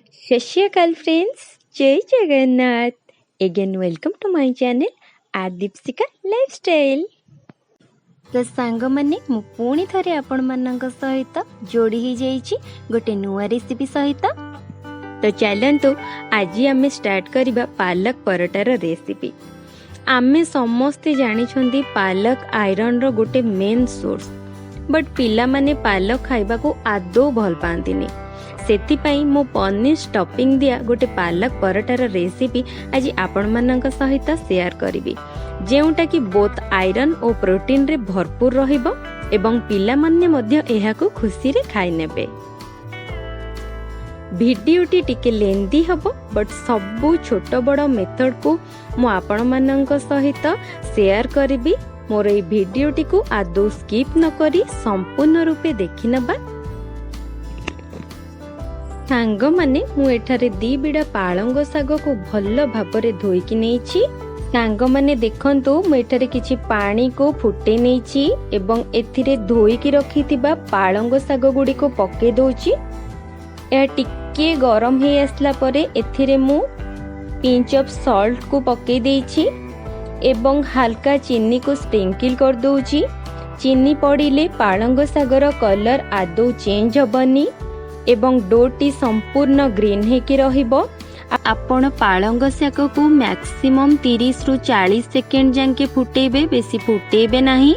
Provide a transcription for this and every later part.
ସତ୍ ଶ୍ରୀ ଅକାଳ ଫ୍ରେଣ୍ଡସ୍, ଜୟ Jagannath. Again welcome to my channel Adipsika Lifestyle। ତ ସାଙ୍ଗମାନେ, ମୁଁ ପୁଣି ଥରେ ଆପଣମାନଙ୍କ ସହିତ ଯୋଡ଼ି ହେଇଯାଇଛି ଗୋଟେ ନୂଆ ରେସିପି ସହିତ। ତ ଚାଲନ୍ତୁ, ଆଜି ଆମେ ଷ୍ଟାର୍ଟ କରିବା ପାଲକ ପରଟାର ରେସିପି। ଆମେ ସମସ୍ତେ ଜାଣିଛନ୍ତି ପାଲକ ଆଇରନ୍ର ଗୋଟେ ମେନ୍ ସୋର୍ସ, ବଟ୍ ପିଲାମାନେ ପାଲକ ଖାଇବାକୁ ଆଦୌ ଭଲ ପାଆନ୍ତିନି। ସେଥିପାଇଁ ମୁଁ ପନିର ଷ୍ଟଫିଂ ଦିଆ ଗୋଟେ ପାଲକ ପରଟାର ରେସିପି ଆଜି ଆପଣମାନଙ୍କ ସହିତ ସେୟାର କରିବି, ଯେଉଁଟାକି ବୋଥ୍ ଆଇରନ୍ ଓ ପ୍ରୋଟିନରେ ଭରପୁର ରହିବ ଏବଂ ପିଲାମାନେ ମଧ୍ୟ ଏହାକୁ ଖୁସିରେ ଖାଇନେବେ। ଭିଡ଼ିଓଟି ଟିକେ ଲେନ୍ଦି ହେବ, ବଟ୍ ସବୁ ଛୋଟ ବଡ଼ ମେଥଡ଼କୁ ମୁଁ ଆପଣମାନଙ୍କ ସହିତ ସେୟାର କରିବି। ମୋର ଏଇ ଭିଡ଼ିଓଟିକୁ ଆଦୌ ସ୍କିପ୍ ନ କରି ସମ୍ପୂର୍ଣ୍ଣ ରୂପେ ଦେଖିନେବା। ସାଙ୍ଗମାନେ, ମୁଁ ଏଠାରେ ଦି ବିଡ଼ା ପାଳଙ୍ଗ ଶାଗକୁ ଭଲ ଭାବରେ ଧୋଇକି ନେଇଛି। ସାଙ୍ଗମାନେ, ଦେଖନ୍ତୁ, ମୁଁ ଏଠାରେ କିଛି ପାଣିକୁ ଫୁଟେଇ ନେଇଛି ଏବଂ ଏଥିରେ ଧୋଇକି ରଖିଥିବା ପାଳଙ୍ଗ ଶାଗ ଗୁଡ଼ିକୁ ପକେଇ ଦଉଛି। ଏହା ଟିକେ ଗରମ ହେଇ ଆସିଲା ପରେ ଏଥିରେ ମୁଁ ପିଞ୍ଚ ଅଫ୍ ସଲ୍ଟକୁ ପକେଇ ଦେଇଛି ଏବଂ ହାଲକା ଚିନିକୁ ସ୍ପ୍ରିଙ୍କିଲ୍ କରିଦେଉଛି। ଚିନି ପଡ଼ିଲେ ପାଳଙ୍ଗ ଶାଗର କଲର୍ ଆଦୌ ଚେଞ୍ଜ ହେବନି ଏବଂ ଡୋଟି ସମ୍ପୂର୍ଣ୍ଣ ଗ୍ରୀନ୍ ହେଇକି ରହିବ। ଆପଣ ପାଳଙ୍ଗ ଶାଗକୁ ମ୍ୟାକ୍ସିମମ୍ 30ରୁ 40 ସେକେଣ୍ଡ ଯାକେ ଫୁଟେଇବେ, ବେଶୀ ଫୁଟେଇବେ ନାହିଁ।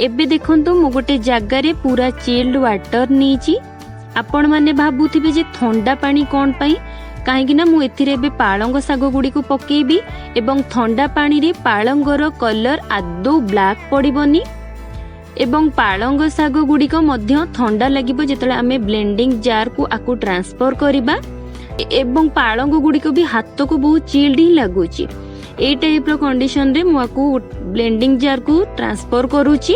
ଏବେ ଦେଖନ୍ତୁ, ମୁଁ ଗୋଟେ ଜାଗାରେ ପୁରା ଚିଲ୍ଡ ୱାଟର ନେଇଛି। ଆପଣମାନେ ଭାବୁଥିବେ ଯେ ଥଣ୍ଡା ପାଣି କ'ଣ ପାଇଁ? କାହିଁକି ନା ମୁଁ ଏଥିରେ ଏବେ ପାଳଙ୍ଗ ଶାଗ ଗୁଡ଼ିକୁ ପକେଇବି ଏବଂ ଥଣ୍ଡା ପାଣିରେ ପାଳଙ୍ଗର କଲର୍ ଆଦୌ ବ୍ଲାକ୍ ପଡ଼ିବନି ଏବଂ ପାଳଙ୍ଗ ଶାଗ ଗୁଡ଼ିକ ମଧ୍ୟ ଥଣ୍ଡା ଲାଗିବ ଯେତେବେଳେ ଆମେ ବ୍ଲେଣ୍ଡିଂ ଜାର୍କୁ ଆକୁ ଟ୍ରାନ୍ସଫର କରିବା ଏବଂ ପାଳଙ୍ଗ ଗୁଡ଼ିକ ବି ହାତକୁ ବହୁତ ଚିଲ୍ଡ ହିଁ ଲାଗୁଛି। ଏଇ ଟାଇପ୍ର କଣ୍ଡିସନରେ ମୁଁ ଆକୁ ବ୍ଲେଣ୍ଡିଂ ଜାର୍କୁ ଟ୍ରାନ୍ସଫର କରୁଛି।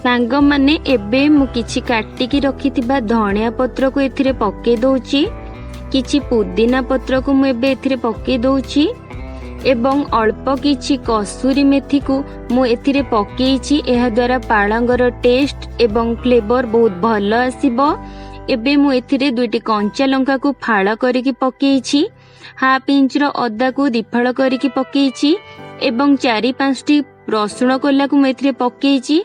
ସାଙ୍ଗମାନେ, ଏବେ ମୁଁ କିଛି କାଟିକି ରଖିଥିବା ଧଣିଆ ପତ୍ରକୁ ଏଥିରେ ପକେଇ ଦଉଛି। କିଛି ପୁଦିନା ପତ୍ରକୁ ମୁଁ ଏବେ ଏଥିରେ ପକେଇ ଦଉଛି ଏବଂ ଅଳ୍ପ କିଛି କସୁରୀ ମେଥିକୁ ମୁଁ ଏଥିରେ ପକେଇଛି। ଏହାଦ୍ୱାରା ପାଳଙ୍ଗର ଟେଷ୍ଟ ଏବଂ ଫ୍ଲେଭର ବହୁତ ଭଲ ଆସିବ। ଏବେ ମୁଁ ଏଥିରେ ଦୁଇଟି କଞ୍ଚା ଲଙ୍କାକୁ ଫାଳ କରିକି ପକେଇଛି, ହାଫ୍ ଇଞ୍ଚର ଅଦାକୁ ଦିଫାଳ କରିକି ପକେଇଛି ଏବଂ ଚାରି ପାଞ୍ଚଟି ରସୁଣ କୋଲାକୁ ମୁଁ ଏଥିରେ ପକେଇଛି।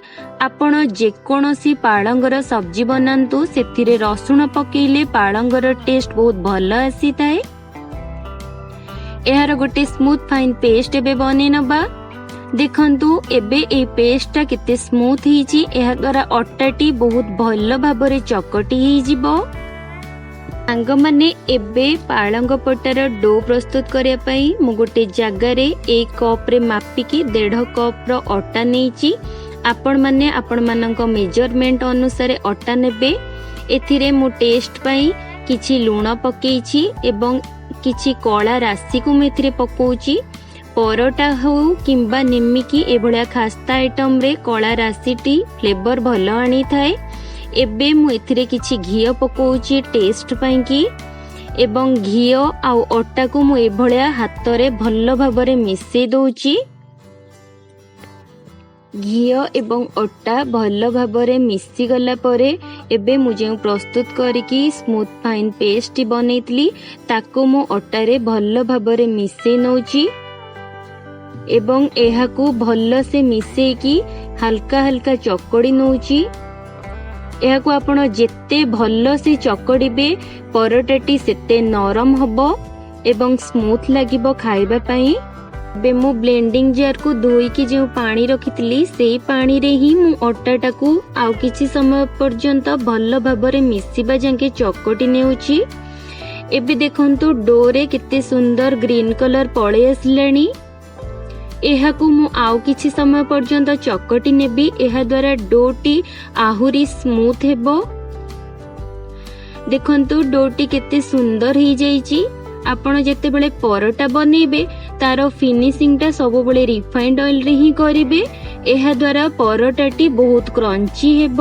ଆପଣ ଯେକୌଣସି ପାଳଙ୍ଗର ସବଜି ବନାନ୍ତୁ, ସେଥିରେ ରସୁଣ ପକେଇଲେ ପାଳଙ୍ଗର ଟେଷ୍ଟ ବହୁତ ଭଲ ଆସିଥାଏ। ଏହାର ଗୋଟେ ସ୍ମୁଥ ଫାଇନ୍ ପେଷ୍ଟ ଏବେ ବନେଇ ନବା। ଦେଖନ୍ତୁ, ଏବେ ଏଇ ପେଷ୍ଟଟା କେତେ ସ୍ମୁଥ ହେଇଛି। ଏହାଦ୍ୱାରା ଅଟାଟି ବହୁତ ଭଲ ଭାବରେ ଚକଟି ହେଇଯିବ। ସାଙ୍ଗମାନେ, ଏବେ ପାଳଙ୍ଗ ପରଟାର do ପ୍ରସ୍ତୁତ କରିବା ପାଇଁ ମୁଁ ଗୋଟେ ଜାଗାରେ ଏଇ କପ୍ରେ ମାପିକି ଦେଢ଼ କପ୍ର ଅଟା ନେଇଛି। ଆପଣମାନେ ଆପଣମାନଙ୍କ ମେଜରମେଣ୍ଟ ଅନୁସାରେ ଅଟା ନେବେ। ଏଥିରେ ମୁଁ ଟେଷ୍ଟ ପାଇଁ କିଛି ଲୁଣ ପକେଇଛି ଏବଂ କିଛି କଳା ରାଶିକୁ ମୁଁ ଏଥିରେ ପକଉଛି। ପରଟା ହଉ କିମ୍ବା ନିମିକି, ଏଭଳିଆ ଖାସ୍ତା ଆଇଟମରେ କଳା ରାଶିଟି ଫ୍ଲେଭର ଭଲ ଆଣିଥାଏ। ଏବେ ମୁଁ ଏଥିରେ କିଛି ଘିଅ ପକଉଛି ଟେଷ୍ଟ ପାଇଁକି ଏବଂ ଘିଅ ଆଉ ଅଟାକୁ ମୁଁ ଏଭଳିଆ ହାତରେ ଭଲ ଭାବରେ ମିଶେଇ ଦଉଛି। ଘିଅ ଏବଂ ଅଟା ଭଲ ଭାବରେ ମିଶିଗଲା ପରେ ଏବେ ମୁଁ ଯେଉଁ ପ୍ରସ୍ତୁତ କରିକି ସ୍ମୁଥ ଫାଇନ୍ ପେଷ୍ଟଟି ବନେଇଥିଲି, ତାକୁ ମୁଁ ଅଟାରେ ଭଲ ଭାବରେ ମିଶେଇ ନଉଛି ଏବଂ ଏହାକୁ ଭଲସେ ମିଶେଇକି ହାଲକା ହାଲକା ଚକଡ଼ି ନଉଛି। ଏହାକୁ ଆପଣ ଯେତେ ଭଲସେ ଚକଡ଼ିବେ, ପରଟାଟି ସେତେ ନରମ ହବ ଏବଂ ସ୍ମୁଥ ଲାଗିବ ଖାଇବା ପାଇଁ। ଏବେ ମୁଁ ବ୍ଲେଣ୍ଡିଂ ଜାର୍କୁ ଧୋଇକି ଯେଉଁ ପାଣି ରଖିଥିଲି, ସେଇ ପାଣିରେ ହିଁ ମୁଁ ଅଟାଟାକୁ ଆଉ କିଛି ସମୟ ପର୍ଯ୍ୟନ୍ତ ଭଲ ଭାବରେ ମିଶିବା ଯାକେ ଚକଟି ନେଉଛି। ଏବେ ଦେଖନ୍ତୁ, ଡୋରେ କେତେ ସୁନ୍ଦର ଗ୍ରୀନ୍ କଲର ପଳେଇ ଆସିଲାଣି। ଏହାକୁ ମୁଁ ଆଉ କିଛି ସମୟ ପର୍ଯ୍ୟନ୍ତ ଚକଟି ନେବି। ଏହାଦ୍ୱାରା ଡୋଟି ଆହୁରି ସ୍ମୁଥ ହେବ। ଦେଖନ୍ତୁ, ଡୋଟି କେତେ ସୁନ୍ଦର ହେଇଯାଇଛି। ଆପଣ ଯେତେବେଳେ ପରଟା ବନେଇବେ, ତାର ଫିନିସିଂଟା ସବୁବେଳେ ରିଫାଇଣ୍ଡ ଅଏଲରେ ହିଁ କରିବେ। ଏହାଦ୍ୱାରା ପରଟାଟି ବହୁତ କ୍ରଞ୍ଚି ହେବ।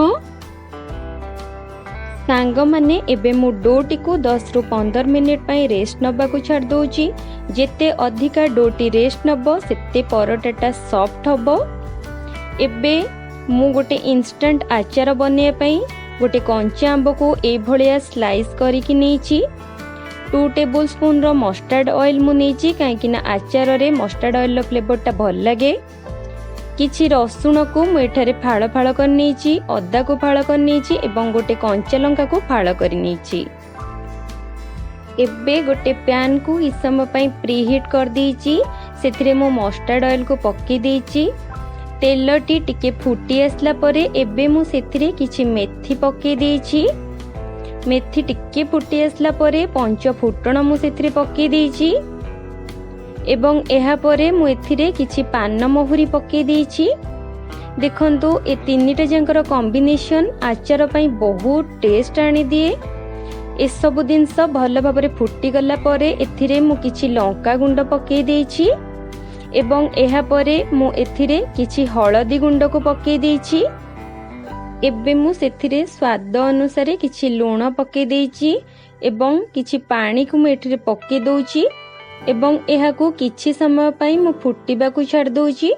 ସାଙ୍ଗମାନେ, ଏବେ ମୁଁ ଡୋଟିକୁ 10ରୁ 15 ମିନିଟ୍ ପାଇଁ ରେଷ୍ଟ ନେବାକୁ ଛାଡ଼ି ଦଉଛି। ଯେତେ ଅଧିକା ଡୋଟି ରେଷ୍ଟ ନେବ, ସେତେ ପରଟାଟା ସଫ୍ଟ ହେବ। ଏବେ ମୁଁ ଗୋଟେ ଇନଷ୍ଟାଣ୍ଟ ଆଚାର ବନେଇବା ପାଇଁ ଗୋଟେ କଞ୍ଚା ଆମ୍ବକୁ ଏଇଭଳିଆ ସ୍ଲାଇସ୍ କରିକି ନେଇଛି। 2 ଟେବୁଲ୍ ସ୍ପୁନ୍ର ମଷ୍ଟାର୍ଡ଼ ଅଏଲ୍ ମୁଁ ନେଇଛି, କାହିଁକିନା ଆଚାରରେ ମଷ୍ଟାର୍ଡ଼ ଅଏଲ୍ର ଫ୍ଲେଭରଟା ଭଲ ଲାଗେ। କିଛି ରସୁଣକୁ ମୁଁ ଏଠାରେ ଫାଳ ଫାଳ କରି ନେଇଛି, ଅଦାକୁ ଫାଳ କରି ନେଇଛି ଏବଂ ଗୋଟେ କଞ୍ଚା ଲଙ୍କାକୁ ଫାଳ କରି ନେଇଛି। ଏବେ ଗୋଟେ ପ୍ୟାନ୍କୁ କିଛି ସମୟ ପାଇଁ ପ୍ରିହିଟ୍ କରିଦେଇଛି। ସେଥିରେ ମୁଁ ମଷ୍ଟାର୍ଡ଼ ଅଏଲ୍କୁ ପକାଇ ଦେଇଛି। ତେଲଟି ଟିକେ ଫୁଟି ଆସିଲା ପରେ ଏବେ ମୁଁ ସେଥିରେ କିଛି ମେଥି ପକାଇ ଦେଇଛି। ମେଥି ଟିକେ ଫୁଟି ଆସିଲା ପରେ ପଞ୍ଚ ଫୁଟଣ ମୁଁ ସେଥିରେ ପକାଇ ଦେଇଛି ଏବଂ ଏହାପରେ ମୁଁ ଏଥିରେ କିଛି ପାନ ମହୁରି ପକାଇ ଦେଇଛି। ଦେଖନ୍ତୁ, ଏ ତିନିଟା ଯାକର କମ୍ବିନେସନ୍ ଆଚାର ପାଇଁ ବହୁତ ଟେଷ୍ଟ ଆଣିଦିଏ। ଏସବୁ ଜିନିଷ ଭଲ ଭାବରେ ଫୁଟିଗଲା ପରେ ଏଥିରେ ମୁଁ କିଛି ଲଙ୍କା ଗୁଣ୍ଡ ପକାଇ ଦେଇଛି ଏବଂ ଏହାପରେ ମୁଁ ଏଥିରେ କିଛି ହଳଦୀ ଗୁଣ୍ଡକୁ ପକାଇ ଦେଇଛି। ଏବେ ମୁଁ ସେଥିରେ ସ୍ୱାଦ ଅନୁସାରେ କିଛି ଲୁଣ ପକାଇ ଦେଇଛି ଏବଂ କିଛି ପାଣିକୁ ମୁଁ ଏଥିରେ ପକାଇ ଦେଉଛି ଏବଂ ଏହାକୁ କିଛି ସମୟ ପାଇଁ ମୁଁ ଫୁଟିବାକୁ ଛାଡ଼ି ଦେଉଛି।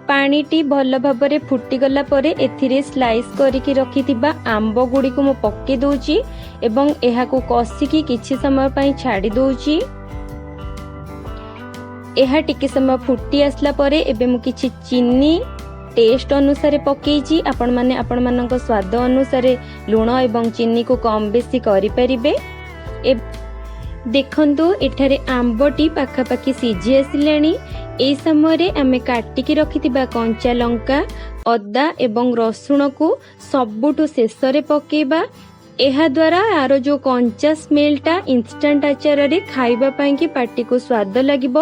ପାଣିଟି ଭଲ ଭାବରେ ଫୁଟିଗଲା ପରେ ଏଥିରେ ସ୍ଲାଇସ୍ କରିକି ରଖିଥିବା ଆମ୍ବ ଗୁଡ଼ିକୁ ମୁଁ ପକାଇ ଦେଉଛି ଏବଂ ଏହାକୁ କଷିକି କିଛି ସମୟ ପାଇଁ ଛାଡ଼ି ଦେଉଛି। ଏହା ଟିକେ ସମୟ ଫୁଟି ଆସିଲା ପରେ ଏବେ ମୁଁ କିଛି ଚିନି ଟେଷ୍ଟ ଅନୁସାରେ ପକେଇଛି। ଆପଣମାନେ ଆପଣମାନଙ୍କ ସ୍ୱାଦ ଅନୁସାରେ ଲୁଣ ଏବଂ ଚିନିକୁ କମ୍ ବେଶୀ କରିପାରିବେ। ଦେଖନ୍ତୁ, ଏଠାରେ ଆମ୍ବଟି ପାଖାପାଖି ସିଝି ଆସିଲାଣି। ଏହି ସମୟରେ ଆମେ କାଟିକି ରଖିଥିବା କଞ୍ଚା ଲଙ୍କା, ଅଦା ଏବଂ ରସୁଣକୁ ସବୁଠୁ ଶେଷରେ ପକେଇବା। ଏହାଦ୍ୱାରା ଆର ଯୋଉ କଞ୍ଚା ସ୍ମେଲଟା ଇନଷ୍ଟାଣ୍ଟ ଆଚାରରେ ଖାଇବା ପାଇଁକି ପାଟିକୁ ସ୍ୱାଦ ଲାଗିବ।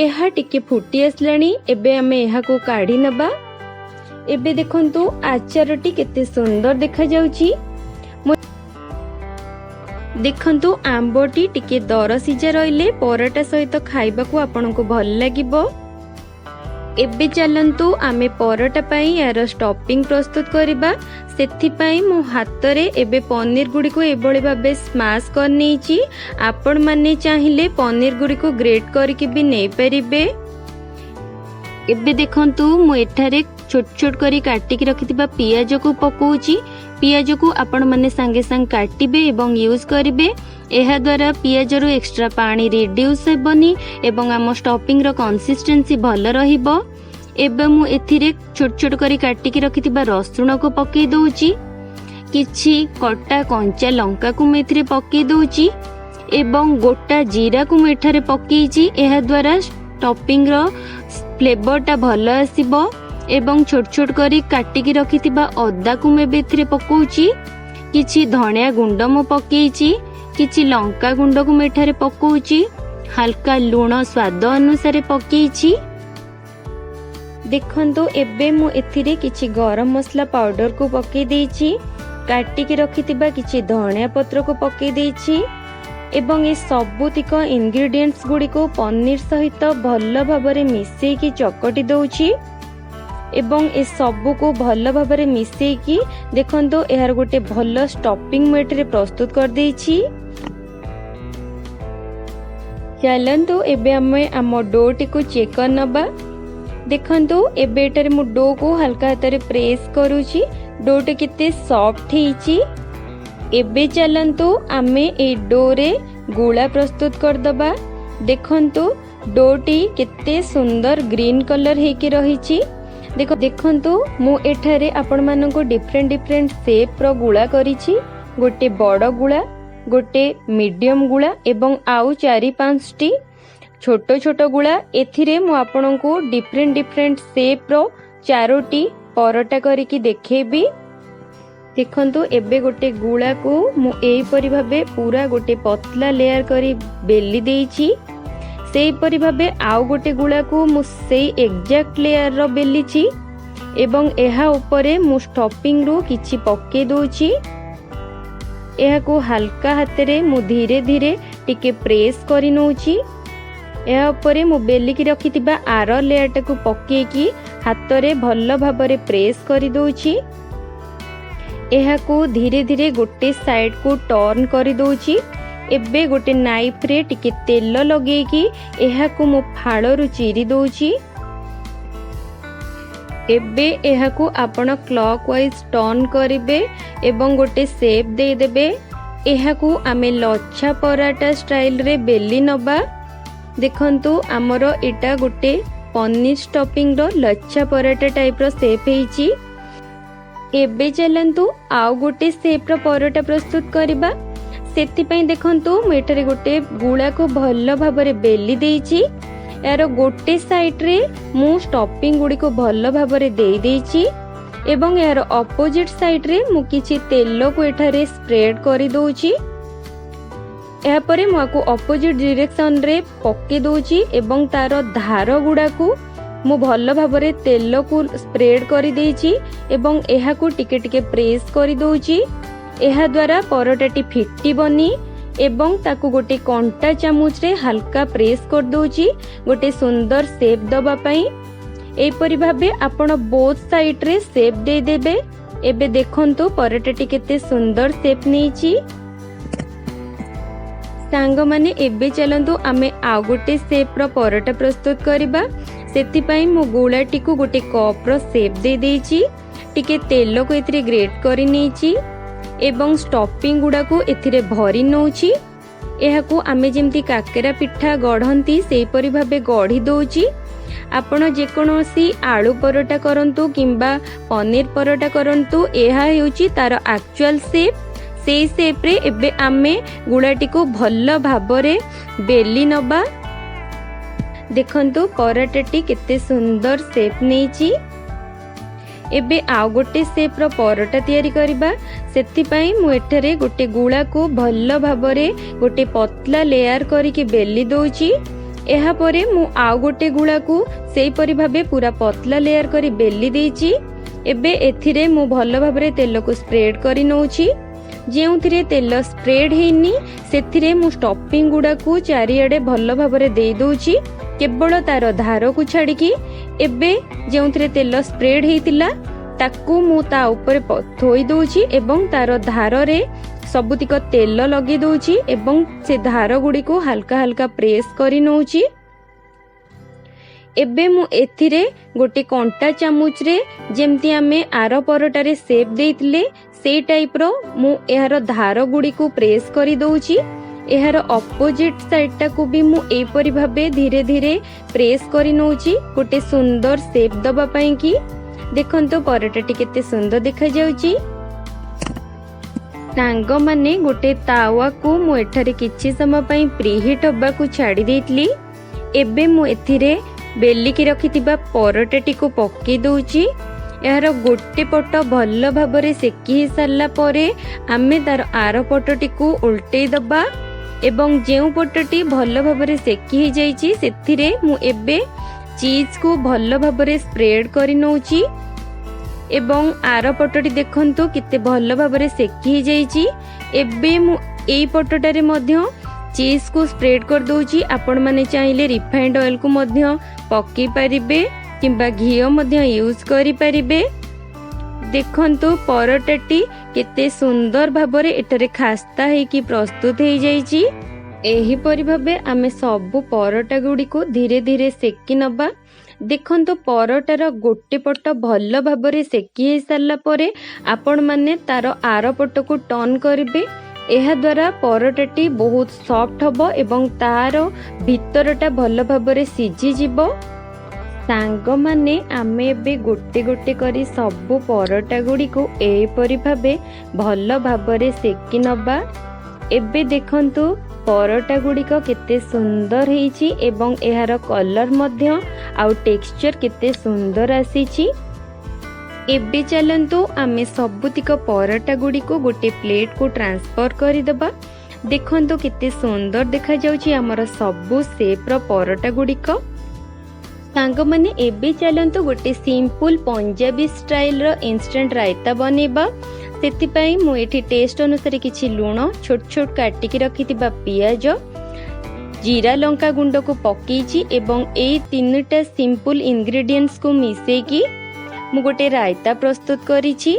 ଏହା ଟିକେ ଫୁଟି ଆସିଲାଣି। ଏବେ ଆମେ ଏହାକୁ କାଢି ନେବା। ଏବେ ଦେଖନ୍ତୁ, ଆଚାରଟି କେତେ ସୁନ୍ଦର ଦେଖାଯାଉଛି। ଦେଖନ୍ତୁ, ଆମ୍ବଟି ଟିକେ ଦର ସିଝା ରହିଲେ ପରଟା ସହିତ ଖାଇବାକୁ ଆପଣଙ୍କୁ ଭଲ ଲାଗିବ। ଏବେ ଚାଲନ୍ତୁ, ଆମେ ପରଟା ପାଇଁ ଏହାର ଷ୍ଟଫିଂ ପ୍ରସ୍ତୁତ କରିବା। ସେଥିପାଇଁ ମୁଁ ହାତରେ ଏବେ ପନିର ଗୁଡ଼ିକୁ ଏଭଳି ଭାବେ ସ୍ମାସ୍ କରିନେଇଛି। ଆପଣମାନେ ଚାହିଁଲେ ପନିର ଗୁଡ଼ିକୁ ଗ୍ରେଟ୍ କରିକି ବି ନେଇପାରିବେ। ଏବେ ଦେଖନ୍ତୁ, ମୁଁ ଏଠାରେ ଛୋଟ ଛୋଟ କରି କାଟିକି ରଖିଥିବା ପିଆଜକୁ ପକଉଛି। ପିଆଜକୁ ଆପଣମାନେ ସାଙ୍ଗେ ସାଙ୍ଗେ କାଟିବେ ଏବଂ ୟୁଜ୍ କରିବେ। ଏହାଦ୍ୱାରା ପିଆଜରୁ ଏକ୍ସଟ୍ରା ପାଣି ରିଡ୍ୟୁସ୍ ହେବନି ଏବଂ ଆମ ଷ୍ଟଫିଂର କନସିଷ୍ଟେନ୍ସି ଭଲ ରହିବ। ଏବେ ମୁଁ ଏଥିରେ ଛୋଟ ଛୋଟ କରି କାଟିକି ରଖିଥିବା ରସୁଣକୁ ପକାଇ ଦଉଛି। କିଛି କଟା କଞ୍ଚା ଲଙ୍କାକୁ ମୁଁ ଏଥିରେ ପକାଇ ଦଉଛି ଏବଂ ଗୋଟା ଜିରାକୁ ମୁଁ ଏଠାରେ ପକେଇଛି। ଏହାଦ୍ୱାରା ଷ୍ଟଫିଂର ଫ୍ଲେଭରଟା ଭଲ ଆସିବ। ଏବଂ ଛୋଟ ଛୋଟ କରି କାଟିକି ରଖିଥିବା ଅଦାକୁ ମୁଁ ଏବେ ଏଥିରେ ପକଉଛି। କିଛି ଧଣିଆ ଗୁଣ୍ଡ ମୁଁ ପକେଇଛି। କିଛି ଲଙ୍କା ଗୁଣ୍ଡକୁ ମୁଁ ଏଠାରେ ପକଉଛି। ହାଲକା ଲୁଣ ସ୍ୱାଦ ଅନୁସାରେ ପକେଇଛି। ଦେଖନ୍ତୁ, ଏବେ ମୁଁ ଏଥିରେ କିଛି ଗରମ ମସଲା ପାଉଡରକୁ ପକେଇ ଦେଇଛି। କାଟିକି ରଖିଥିବା କିଛି ଧଣିଆ ପତ୍ରକୁ ପକେଇ ଦେଇଛି ଏବଂ ଏ ସବୁତିକ ଇନଗ୍ରିଡିଏଣ୍ଟସ୍ ଗୁଡ଼ିକୁ ପନିର ସହିତ ଭଲ ଭାବରେ ମିଶେଇକି ଚକଟି ଦଉଛି। ଏବଂ ଏ ସବୁକୁ ଭଲ ଭାବରେ ମିଶେଇକି ଦେଖନ୍ତୁ, ଏହାର ଗୋଟେ ଭଲ ଷ୍ଟଫିଂ ମୁଁ ଏଠାରେ ପ୍ରସ୍ତୁତ କରିଦେଇଛି। ଚାଲନ୍ତୁ, ଏବେ ଆମେ ଆମ ଡୋଟିକୁ ଚେକ୍ କରିନେବା। ଦେଖନ୍ତୁ, ଏବେ ଏଠାରେ ମୁଁ ଡୋକୁ ହାଲକା ହାତରେ ପ୍ରେସ୍ କରୁଛି। ଡୋଟି କେତେ ସଫ୍ଟ ହେଇଛି। ଏବେ ଚାଲନ୍ତୁ, ଆମେ ଏଇ ଡୋରେ ଗୁଳା ପ୍ରସ୍ତୁତ କରିଦେବା। ଦେଖନ୍ତୁ, ଡୋଟି କେତେ ସୁନ୍ଦର ଗ୍ରୀନ୍ କଲର ହେଇକି ରହିଛି। ଦେଖନ୍ତୁ, ମୁଁ ଏଠାରେ ଆପଣମାନଙ୍କୁ ଡିଫରେଣ୍ଟ ଡିଫରେଣ୍ଟ ସେପ୍ର ଗୁଳା କରିଛି। ଗୋଟେ ବଡ଼ ଗୁଳା, ଗୋଟେ ମିଡିୟମ ଗୁଳା ଏବଂ ଆଉ ଚାରି ପାଞ୍ଚଟି ଛୋଟ ଛୋଟ ଗୁଳା। ଏଥିରେ ମୁଁ ଆପଣଙ୍କୁ ଡିଫରେଣ୍ଟ ଡିଫରେଣ୍ଟ ସେପ୍ର ଚାରୋଟି ପରଟା କରିକି ଦେଖେଇବି। ଦେଖନ୍ତୁ, ଏବେ ଗୋଟେ ଗୁଳାକୁ ମୁଁ ଏହିପରି ଭାବେ ପୁରା ଗୋଟେ ପତଲା ଲେୟାର କରି ବେଲି ଦେଇଛି। ସେହିପରି ଭାବେ ଆଉ ଗୋଟେ ଗୁଳାକୁ ମୁଁ ସେଇ ଏକ୍ଜାକ୍ଟ ଲେୟାରର ବେଲିଛି ଏବଂ ଏହା ଉପରେ ମୁଁ ଷ୍ଟଫିଂରୁ କିଛି ପକେଇ ଦଉଛି। ଏହାକୁ ହାଲକା ହାତରେ ମୁଁ ଧୀରେ ଧୀରେ ଟିକେ ପ୍ରେସ୍ କରି ନଉଛି। ଏହା ଉପରେ ମୁଁ ବେଲିକି ରଖିଥିବା ଆର ଲେୟାରଟାକୁ ପକେଇକି ହାତରେ ଭଲ ଭାବରେ ପ୍ରେସ୍ କରିଦଉଛି। ଏହାକୁ ଧୀରେ ଧୀରେ ଗୋଟେ ସାଇଡକୁ ଟର୍ନ କରିଦଉଛି। ଏବେ ଗୋଟେ ନାଇଫରେ ଟିକେ ତେଲ ଲଗେଇକି ଏହାକୁ ମୁଁ ଫାଳରୁ ଚିରି ଦଉଛି। ଏବେ ଏହାକୁ ଆପଣ କ୍ଲକ୍ ୱାଇଜ୍ ଟର୍ନ କରିବେ ଏବଂ ଗୋଟେ ସେପ୍ ଦେଇଦେବେ। ଏହାକୁ ଆମେ ଲଚ୍ଛା ପରାଟା ଷ୍ଟାଇଲରେ ବେଲି ନେବା। ଦେଖନ୍ତୁ, ଆମର ଏଇଟା ଗୋଟେ ପନିର ଷ୍ଟଫିଂର ଲଚ୍ଛା ପରାଟା ଟାଇପ୍ର ସେପ୍ ହେଇଛି। ଏବେ ଚାଲନ୍ତୁ ଆଉ ଗୋଟେ ସେପ୍ର ପରଟା ପ୍ରସ୍ତୁତ କରିବା। ସେଥିପାଇଁ ଦେଖନ୍ତୁ, ମୁଁ ଏଠାରେ ଗୋଟେ ଗୁଳାକୁ ଭଲ ଭାବରେ ବେଲି ଦେଇଛି। ଏହାର ଗୋଟେ ସାଇଡ୍ରେ ମୁଁ ଷ୍ଟଫିଂ ଗୁଡ଼ିକୁ ଭଲ ଭାବରେ ଦେଇ ଦେଇଛି ଏବଂ ଏହାର ଅପୋଜିଟ୍ ସାଇଡ୍ରେ ମୁଁ କିଛି ତେଲକୁ ଏଠାରେ ସ୍ପ୍ରେଡ୍ କରିଦେଉଛି। ଏହାପରେ ମୁଁ ଆକୁ ଅପୋଜିଟ୍ ଡିରେକ୍ସନରେ ପକେଇ ଦେଉଛି ଏବଂ ତାର ଧାର ଗୁଡ଼ାକୁ ମୁଁ ଭଲ ଭାବରେ ତେଲକୁ ସ୍ପ୍ରେଡ୍ କରିଦେଇଛି ଏବଂ ଏହାକୁ ଟିକେ ଟିକେ ପ୍ରେସ୍ କରିଦେଉଛି। ଏହାଦ୍ୱାରା ପରଟାଟି ଫିଟିବନି ଏବଂ ତାକୁ ଗୋଟେ କଣ୍ଟା ଚାମୁଚରେ ହାଲକା ପ୍ରେସ୍ କରିଦେଉଛି ଗୋଟେ ସୁନ୍ଦର ସେପ୍ ଦେବା ପାଇଁ। ଏହିପରି ଭାବେ ଆପଣ ବୋଥ୍ ସାଇଡ୍ରେ ସେପ୍ ଦେଇଦେବେ। ଏବେ ଦେଖନ୍ତୁ, ପରଟାଟି କେତେ ସୁନ୍ଦର ସେପ୍ ନେଇଛି। ସାଙ୍ଗମାନେ, ଏବେ ଚାଲନ୍ତୁ ଆମେ ଆଉ ଗୋଟେ ସେପ୍ର ପରଟା ପ୍ରସ୍ତୁତ କରିବା। ସେଥିପାଇଁ ମୁଁ ଗୁଳାଟିକୁ ଗୋଟେ କପ୍ର ସେପ୍ ଦେଇ ଦେଇଛି। ଟିକେ ତେଲକୁ ଏଥିରେ ଗ୍ରେଟ୍ କରି ନେଇଛି ଏବଂ ଷ୍ଟଫିଂ ଗୁଡ଼ାକୁ ଏଥିରେ ଭରି ନେଉଛି। ଏହାକୁ ଆମେ ଯେମିତି କାକେରା ପିଠା ଗଢ଼ନ୍ତି, ସେହିପରି ଭାବେ ଗଢ଼ି ଦେଉଛି। ଆପଣ ଯେକୌଣସି ଆଳୁ ପରଟା କରନ୍ତୁ କିମ୍ବା ପନିର ପରଟା କରନ୍ତୁ, ଏହା ହେଉଛି ତାର ଆକ୍ଚୁଆଲ ସେପ୍। ସେଇ ସେପ୍ରେ ଏବେ ଆମେ ଗୁଳାଟିକୁ ଭଲ ଭାବରେ ବେଲି ନେବା। ଦେଖନ୍ତୁ, ପରଟାଟି କେତେ ସୁନ୍ଦର ସେପ୍ ନେଇଛି। ଏବେ ଆଉ ଗୋଟେ ସେପ୍ର ପରଟା ତିଆରି କରିବା। ସେଥିପାଇଁ ମୁଁ ଏଠାରେ ଗୋଟେ ଗୁଳାକୁ ଭଲ ଭାବରେ ଗୋଟେ ପତଲା ଲେୟାର କରିକି ବେଲି ଦେଉଛି। ଏହାପରେ ମୁଁ ଆଉ ଗୋଟେ ଗୁଳାକୁ ସେହିପରି ଭାବେ ପୁରା ପତଲା ଲେୟାର କରି ବେଲି ଦେଇଛି। ଏବେ ଏଥିରେ ମୁଁ ଭଲ ଭାବରେ ତେଲକୁ ସ୍ପ୍ରେଡ୍ କରି ନେଉଛି। ଯେଉଁଥିରେ ତେଲ ସ୍ପ୍ରେଡ୍ ହେଇନି, ସେଥିରେ ମୁଁ ଷ୍ଟଫିଂ ଗୁଡ଼ାକୁ ଚାରିଆଡ଼େ ଭଲ ଭାବରେ ଦେଇ ଦେଉଛି, କେବଳ ତାର ଧାରକୁ ଛାଡ଼ିକି। ଏବେ ଯେଉଁଥିରେ ତେଲ ସ୍ପ୍ରେଡ୍ ହେଇଥିଲା, ତାକୁ ମୁଁ ତା ଉପରେ ଥୋଇ ଦେଉଛି ଏବଂ ତାର ଧାରରେ ସବୁତିକ ତେଲ ଲଗେଇ ଦେଉଛି ଏବଂ ସେ ଧାର ଗୁଡ଼ିକୁ ହାଲକା ହାଲକା ପ୍ରେସ୍ କରି ନେଉଛି। ଏବେ ମୁଁ ଏଥିରେ ଗୋଟେ କଣ୍ଟା ଚାମୁଚରେ, ଯେମିତି ଆମେ ଆର ପରଟାରେ ସେପ୍ ଦେଇଥିଲେ, ସେଇ ଟାଇପ୍ର ମୁଁ ଏହାର ଧାର ଗୁଡ଼ିକୁ ପ୍ରେସ୍ କରି ଦେଉଛି। ଏହାର ଅପୋଜିଟ୍ ସାଇଡ୍ଟାକୁ ବି ମୁଁ ଏହିପରି ଭାବେ ଧୀରେ ଧୀରେ ପ୍ରେସ୍ କରି ନେଉଛି ଗୋଟେ ସୁନ୍ଦର ସେପ୍ ଦେବା ପାଇଁକି। ଦେଖନ୍ତୁ, ପରଟାଟି କେତେ ସୁନ୍ଦର ଦେଖାଯାଉଛି। ସାଙ୍ଗମାନେ, ଗୋଟେ ତାୱାକୁ ମୁଁ ଏଠାରେ କିଛି ସମୟ ପାଇଁ ପ୍ରିହିଟ୍ ହେବାକୁ ଛାଡ଼ି ଦେଇଥିଲି। ଏବେ ମୁଁ ଏଥିରେ ବେଲିକି ରଖିଥିବା ପରଟାଟିକୁ ପକେଇ ଦେଉଛି। ଏହାର ଗୋଟେ ପଟ ଭଲ ଭାବରେ ସେକି ହେଇସାରିଲା ପରେ ଆମେ ତାର ଆର ପଟଟିକୁ ଓଲଟେଇ ଦେବା ଏବଂ ଯେଉଁ ପଟଟି ଭଲ ଭାବରେ ସେକି ହେଇଯାଇଛି, ସେଥିରେ ମୁଁ ଏବେ ଚିଜ୍କୁ ଭଲ ଭାବରେ ସ୍ପ୍ରେଡ୍ କରି ନେଉଛି। ଏବଂ ଆର ପଟଟି ଦେଖନ୍ତୁ, କେତେ ଭଲ ଭାବରେ ସେକି ହେଇଯାଇଛି। ଏବେ ମୁଁ ଏଇ ପଟଟାରେ ମଧ୍ୟ ଚିଜ୍କୁ ସ୍ପ୍ରେଡ୍ କରିଦେଉଛି। ଆପଣମାନେ ଚାହିଁଲେ ରିଫାଇଣ୍ଡ ଅଏଲକୁ ମଧ୍ୟ ପକେଇ ପାରିବେ କିମ୍ବା ଘିଅ ମଧ୍ୟ ୟୁଜ୍ କରିପାରିବେ। ଦେଖନ୍ତୁ, ପରଟାଟି କେତେ ସୁନ୍ଦର ଭାବରେ ଏଠାରେ ଖାସ୍ତା ହେଇକି ପ୍ରସ୍ତୁତ ହେଇଯାଇଛି। ଏହିପରି ଭାବେ ଆମେ ସବୁ ପରଟା ଗୁଡ଼ିକୁ ଧୀରେ ଧୀରେ ସେକି ନେବା। ଦେଖନ୍ତୁ, ପରଟାର ଗୋଟେ ପଟ ଭଲ ଭାବରେ ସେକି ହେଇସାରିଲା ପରେ ଆପଣମାନେ ତାର ଆର ପଟକୁ ଟର୍ନ କରିବେ। ଏହାଦ୍ୱାରା ପରଟାଟି ବହୁତ ସଫ୍ଟ ହେବ ଏବଂ ତାର ଭିତରଟା ଭଲ ଭାବରେ ସିଝିଯିବ। ସାଙ୍ଗମାନେ, ଆମେ ଏବେ ଗୋଟେ ଗୋଟେ କରି ସବୁ ପରଟା ଗୁଡ଼ିକୁ ଏହିପରି ଭାବେ ଭଲ ଭାବରେ ସେକି ନେବା। ଏବେ ଦେଖନ୍ତୁ, ପରଟା ଗୁଡ଼ିକ କେତେ ସୁନ୍ଦର ହେଇଛି ଏବଂ ଏହାର କଲର୍ ମଧ୍ୟ ଆଉ ଟେକ୍ସଚର କେତେ ସୁନ୍ଦର ଆସିଛି। ଏବେ ଚାଲନ୍ତୁ ଆମେ ସବୁତିକ ପରଟା ଗୁଡ଼ିକୁ ଗୋଟେ ପ୍ଲେଟକୁ ଟ୍ରାନ୍ସଫର କରିଦେବା। ଦେଖନ୍ତୁ, କେତେ ସୁନ୍ଦର ଦେଖାଯାଉଛି ଆମର ସବୁ ସେପ୍ର ପରଟା ଗୁଡ଼ିକ। ସାଙ୍ଗମାନେ, ଏବେ ଚାଲନ୍ତୁ ଗୋଟେ ସିମ୍ପଲ ପଞ୍ଜାବୀ ଷ୍ଟାଇଲର ଇନଷ୍ଟାଣ୍ଟ ରାଇତା ବନେଇବା। ସେଥିପାଇଁ ମୁଁ ଏଠି ଟେଷ୍ଟ ଅନୁସାରେ କିଛି ଲୁଣ, ଛୋଟ ଛୋଟ କାଟିକି ରଖିଥିବା ପିଆଜ, ଜିରା ଲଙ୍କା ଗୁଣ୍ଡକୁ ପକେଇଛି ଏବଂ ଏଇ ତିନିଟା ସିମ୍ପଲ ଇନଗ୍ରିଡିଏଣ୍ଟସକୁ ମିଶେଇକି ମୁଁ ଗୋଟେ ରାଇତା ପ୍ରସ୍ତୁତ କରିଛି।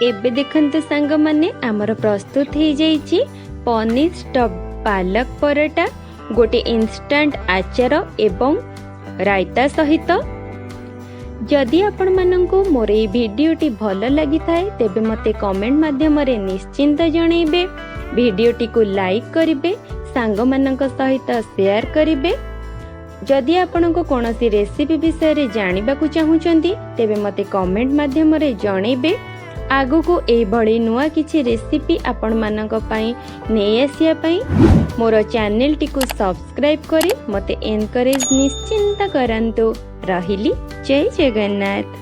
ଏବେ ଦେଖନ୍ତୁ ସାଙ୍ଗମାନେ, ଆମର ପ୍ରସ୍ତୁତ ହେଇଯାଇଛି ପନିର ଷ୍ଟଫ୍ ପାଲକ ପରଟା, ଗୋଟେ ଇନଷ୍ଟାଣ୍ଟ ଆଚାର ଏବଂ ରାଇତା ସହିତ। ଯଦି ଆପଣମାନଙ୍କୁ ମୋର ଏଇ ଭିଡ଼ିଓଟି ଭଲ ଲାଗିଥାଏ, ତେବେ ମୋତେ କମେଣ୍ଟ ମାଧ୍ୟମରେ ନିଶ୍ଚିନ୍ତ ଜଣେଇବେ। ଭିଡ଼ିଓଟିକୁ ଲାଇକ୍ କରିବେ, ସାଙ୍ଗମାନଙ୍କ ସହିତ ସେୟାର କରିବେ। ଯଦି ଆପଣଙ୍କୁ କୌଣସି ରେସିପି ବିଷୟରେ ଜାଣିବାକୁ ଚାହୁଁଛନ୍ତି, ତେବେ ମୋତେ କମେଣ୍ଟ ମାଧ୍ୟମରେ ଜଣେଇବେ। ଆଗକୁ ଏଇଭଳି ନୂଆ କିଛି ରେସିପି ଆପଣମାନଙ୍କ ପାଇଁ ନେଇ ଆସିବା ପାଇଁ ମୋର ଚ୍ୟାନେଲଟିକୁ ସବସ୍କ୍ରାଇବ୍ କରି ମୋତେ ଏନକରେଜ୍ ନିଶ୍ଚିନ୍ତ କରନ୍ତୁ। ରହିଲି, ଜୟ ଜଗନ୍ନାଥ।